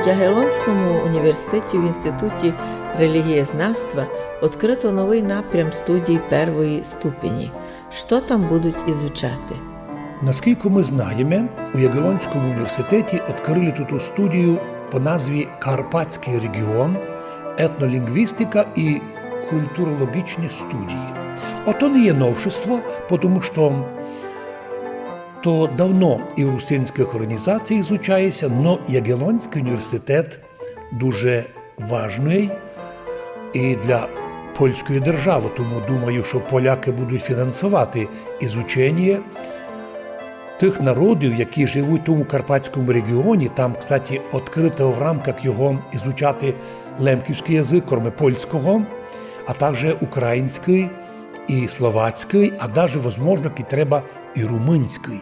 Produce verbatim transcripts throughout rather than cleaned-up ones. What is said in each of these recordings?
Ягелонському університеті в Інституті релігієзнавства відкрыто новый напрям студій первої ступені. Што там будуть ізучати? Наскілько ми знаєме, у Ягелонському університеті відкрыли туту студію по назві Карпатськый регіон, етнолінгвістика і культурологічні студії. Ото не є новшество, тому што то давно і в русинськых орґанізаціях ізучає ся, но Ягелонськый університет дуже важный і для польської державы, тому думаю, што полякы будуть фінансовати ізученіє тых народів, які живуть в тому карпатському регіоні. Там, кстати, відкрыто в рамках його ізучати лемківськый язык, кроме польського, а также українськый і словацькый, а даже, возможно, кідь треба, і румынськый.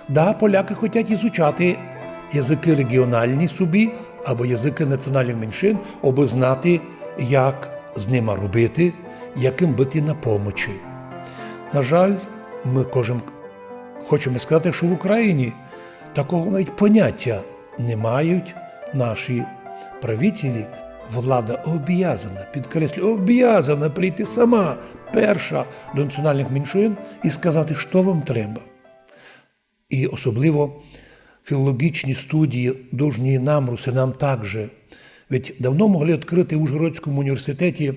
Да, полякы хотять ізучати языкы регіональні собі або языкы національных меншин, абы знати, як з нима робити, як їм быти на помочі. На жаль, мы кожен хочеме сказати, што в Україні такого навіть понятя не мають наші правителі. Влада обязана, підкреслюю, обязана прийти сама перша до національных меншин і сказати, што вам треба. І особливо філологічні студії должні нам, русинам, также. Ведь давно могли відкрыти в Ужгородському університеті,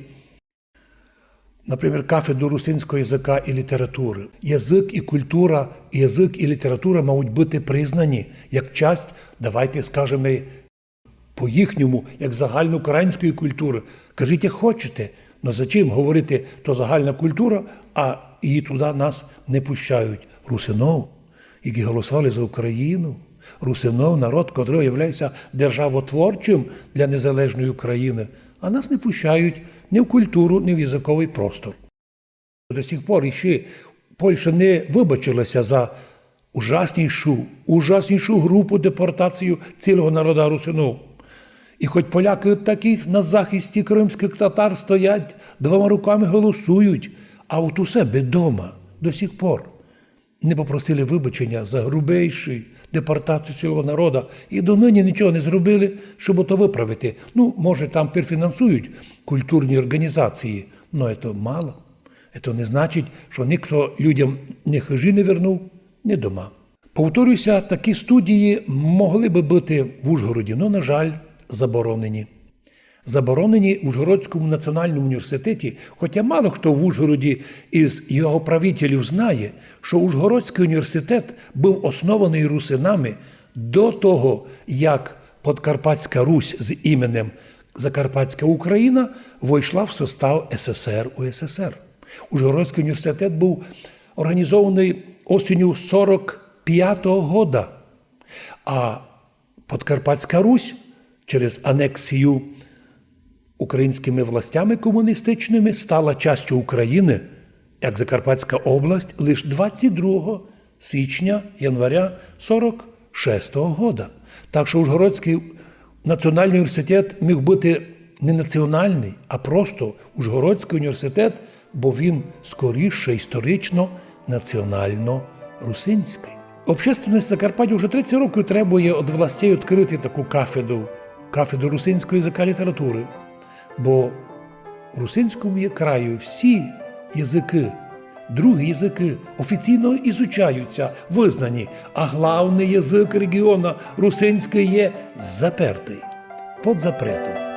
наприклад, кафедру русинського языка і літературы. Язык і культура, язык і література мають быти признані як часть, давайте скажеме, по їхньому, як загальноукраїнської культуры. Кажіть, як хочете, но зачем говорити, то загальна культура, а її туды нас не пущають. Русинов, які голосовали за Україну, русинов, народ, котрый являється державотворчым для незалежної Україны, а нас не пущають ні в культуру, ні в языковый простор. До сих пор іщи Польща не выбачила ся за ужаснішу, ужаснішу грубу депортацію цілого народа русинов. І хоть полякы такі на захисті кримськых татар стоять, двома руками голосують, а от у себе дома до сих пор не попросили выбаченя за грубейшу депортацію цілого народа і доныні нічого не зробили, щоб то выправити. Ну, може, там перфінансують культурні орґанізації, но це мало. Це не значить, што ніхто людям ні хыжі не вернув, ні дома. Повторюся, такі студії могли бы быти в Ужгороді, но, на жаль, заборонені. Заборонені в Ужгородському національному університеті, хотя мало хто в Ужгороді із його правителів знає, што Ужгородськый університет быв основаный русинами до того, як Подкарпатська Русь з іменем Закарпатська Україна войшла в состав С С Р У С С Р. Ужгородськый університет быв орґанізованый осінню сорок пятого года, а Подкарпатська Русь через анексію українськыми властями комуністичными стала частю Україны, як Закарпатська область, лиш двадцять другого січня, января сорок шестого года. Так што Ужгородськый національный університет міг быти не національный, а просто Ужгородськый університет, бо він скоріше історично національно-русинськый. Общественность Закарпаття вже тридцять років требує од властей відкрыти таку кафедру, кафедру русинського языка і літературы, бо в русинському є краю всі языкы, другі языкы офіційно ізучаються, визнані, а главный язык регіона, русинськый, є запертый, під запретом.